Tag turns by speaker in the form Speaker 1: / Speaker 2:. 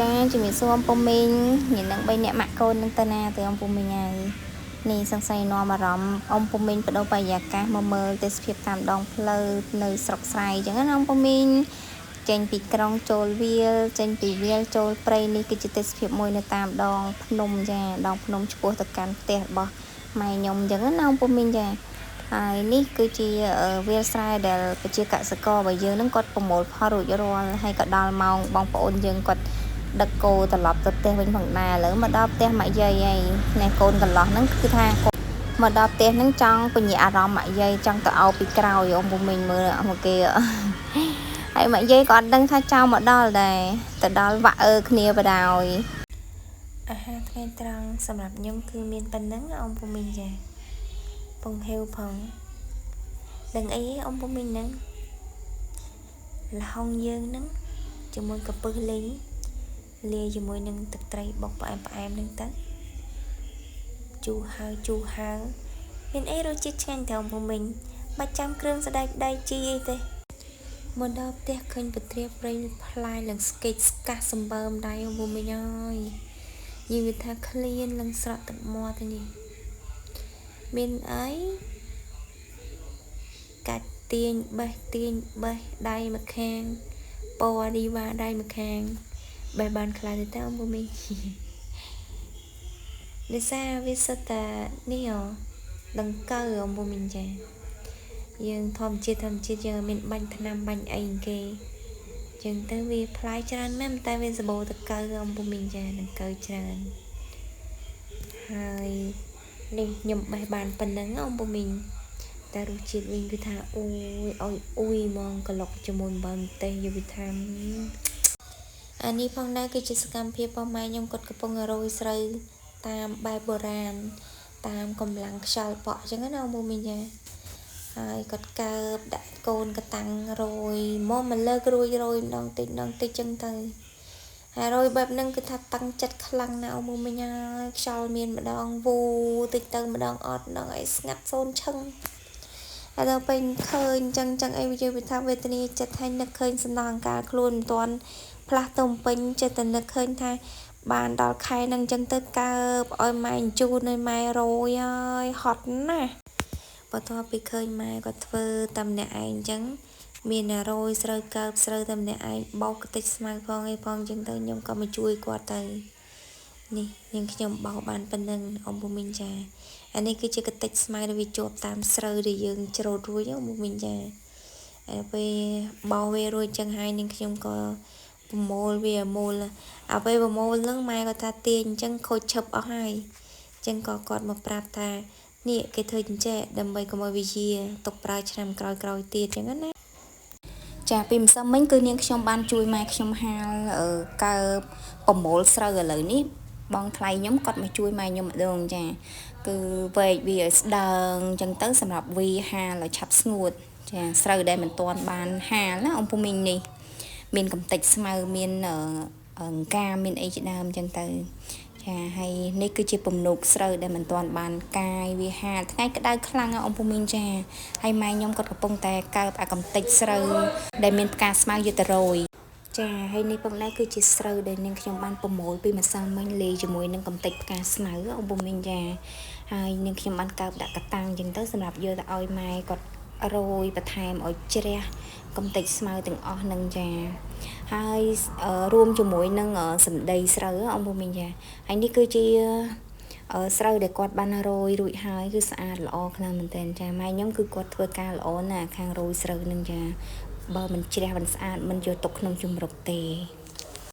Speaker 1: ចាជំរាបសួរអំពូមីងញ៉ឹង3នាក់ម៉ាក់កូននឹងទៅណាទៅអំពូមីងហើយនេះសង្ស័យនាំអារម្មណ៍អំពូមីងបដូរបរិយាកាសមកមើលទេសភាពតាមដងផ្លូវនៅស្រុកស្រែអញ្ចឹងណាអំពូមីងចេញពីក្រុងចូលវាលចេញពីវាលចូលព្រៃនេះគឺជាទេសភាពមួយនៅតាមដងភ្នំចាដងភ្នំឆ្ពោះទៅកាន់ផ្ទះរបស់ម៉ែខ្ញុំអញ្ចឹងណាអំពូមីងចាហើយនេះគឺជាវាលស្រែដែលប្រជាកសិកររបស់យើងនឹងគាត់ប្រមូលផលរួចរាល់ហើយក៏ដល់ម៉ោងបងប្អូនយើងគាត់ដឹកគោត្រឡប់ទៅផ្ទះវិញផងដែរឥឡូវមកដល់ផ្ទះម៉ាក់យាយហើយណែកូនកន្លោះហ្នឹងគឺថាគាត់មកដល់ផ្ទះហ្នឹងចង់ពញាអារម្មណ៍ម៉ាក់យាយចង់ទៅអោបពីក្រោយអូពុំមីងមើលមកគេហើយម៉ាក់យាយក៏អត់ដឹងថាចៅមកដល់ដែរទៅដល់វាក់អើគ្នាបដ ாய்
Speaker 2: អាហារថ្ងៃត្រង់សម្រាប់ខ្ញុំគឺមានប៉ុណ្ណឹងអ៊ំពូមីងចាពងហេវផងដឹងអីអ៊ំពូមីងហ្នឹងល្ហុងយើងហ្នឹងជាមួយកពឹសលីងលាយជាមួយនឹងទឹកត្រីបុកផ្អែមផ្អែមហ្នឹងទៅជូរហើយជូរហើមានអីរសជាតិឆ្ងាញ់ទៅអ៊ំពូមីងបាច់ចាំគ្រឿងសណ្ដែកដីជីអីទេមកដល់ផ្ទះឃើញពទ្រាព្រៃផ្លែឡើងស្កេតស្កាស់សម្បើមដៃអ៊ំពូមីងអើយយីវាថាឃ្លានឡើងស្រក់ទឹកមាត់ទៅនេះមានអីកាច់ទាញបេះទាញបេះដៃម្ខាងពណ៌រីវ៉ាដៃម្ខាងបេះបានខ្លះទៅតើអ៊ំពូមីងដោយសារវាសិតតានេះហ៎ដង្កូវអ៊ំពូមីងចាយើងធម្មជាតិធម្មជាតិយើងមានបាញ់ថ្នាំបាញ់អីគេចឹងទៅវាផ្លែច្រើនមែនតែវាសម្បូរតកៅអ៊ំពូមីងចាដង្កូវច្រើនហើយនេះខ្ញុំបេះបានប៉ុណ្ណឹងអ៊ំពូមីងតែរសជាតិវិញគឺថាអូយអុយអ៊ុយហ្មងក្លុកជាមួយអំបិលម្ទេសយវិថាអានេះផងដែរគឺជាសកម្មភាពរបស់ម៉ែខ្ញុំគាត់កំពុងរោយស្រូវតាមបែបបុរាណតាមកម្លាំងខ្យល់បក់អញ្ចឹងណាអ៊ំពូមីងចាហើយគាត់កើបដាក់កូនកតាំងរយមកមកលើករួយរយម្ដងតិចម្ដងតិចចឹងទៅហើយរយបែបហ្នឹងគឺថាតាំងចិត្តខ្លាំងណាស់អ៊ំមីងហើយខ្យល់មានម្ដងវូតិចទៅម្ដងអត់ម្ដងអីស្ងាត់សូនឈឹងហើយដល់ពេលឃើញចឹងចឹងអីវាវាថាវេទនាចិត្តហើយនឹកឃើញសំណងកាលខ្លួនមិនទាន់ផ្លាស់ទៅពេញចិត្តតែនឹកឃើញថាបានដល់ខែហ្នឹងចឹងទៅកើបឲ្យម៉ែជូនឲ្យម៉ែរយហើយហត់ណាស់បន្ទាប់ពីឃើញម៉ែគាត់ធ្វើតែម្នាក់ឯងអញ្ចឹងមានតែរយស្រូវកើបស្រូវតែម្នាក់ឯងបោកតិចស្មៅផងអីផងអញ្ចឹងទៅខ្ញុំក៏មកជួយគាត់ទៅនេះនាងខ្ញុំបោកបានប៉ុណ្ណឹងអ៊ំពូមីងចាអានេះគឺជាកតិចស្មៅដែលវាជាប់តាមស្រូវដែលយើងច្រូតរួចអ៊ំពូមីងចាហើយពេលបោកវារួចចឹងហើយនាងខ្ញុំក៏ប្រមូលវាមូលអាពេលប្រមូលហ្នឹងម៉ែគាត់ថាទាញអញ្ចឹងខូចឈឹបអស់ហើយអញ្ចឹងក៏គាត់មកប្រាប់ថានេះគេធ្វើចិញ្ចែកដើម្បីកុំឲ្យវាជាទុកប្រើឆ្នាំក្រោយៗទៀតចឹងណា
Speaker 1: ចាពីម្សិលមិញគឺនាងខ្ញុំបានជួយម៉ែខ្ញុំហាលកើប្រមូលស្រូវឥឡូវនេះបងថ្លៃខ្ញុំគាត់មកជួយម៉ែខ្ញុំម្ដងចាគឺវែកវាឲ្យស្ដើងចឹងទៅសម្រាប់វាហាលឲ្យឆាប់ស្ងួតចាស្រូវដែលមិនទាន់បានហាលណាអ៊ំពូមីងនេះមានកំតិចស្មៅមានអង្កាមានអីជាដើមចឹងទៅចាហើយនេះគឺជាពំនូកស្រូវដែលមិនទាន់បានកាយវាហាលថ្ងៃក្តៅខ្លាំងអ៊ំពូមីងចាហើយម៉ែខ្ញុំគាត់កំពុងតែកើបអាកំតិចស្រូវដែលមានផ្កាស្មៅយកទៅរោយចាហើយនេះផងដែរគឺជាស្រូវដែលនាងខ្ញុំបានប្រមូលពីម្សិលមិញលាយជាមួយនឹងកំតិចផ្កាស្មៅអ៊ំពូមីងចាហើយនាងខ្ញុំបានកើបដាក់កតាំងអញ្ចឹងទៅសម្រាប់យកទៅឲ្យម៉ែគាត់រោយបន្ថែមឲ្យជ្រះកំតិចស្មៅទាំងអស់នឹងចាហើយរួមជាមួយនឹងសម្ដីស្រូវអ៊ំពូមីងចាហើយនេះគឺជាស្រូវដែលគាត់បានរោយរួចហើយគឺស្អាតល្អខ្លាំងមែនទែនចាម៉ែខ្ញុំគឺគាត់ធ្វើការល្អណាស់ខាងរោយស្រូវនឹងចាបើមិនជ្រះមិនស្អាតមិនយកទុកក្នុងជំរកទេ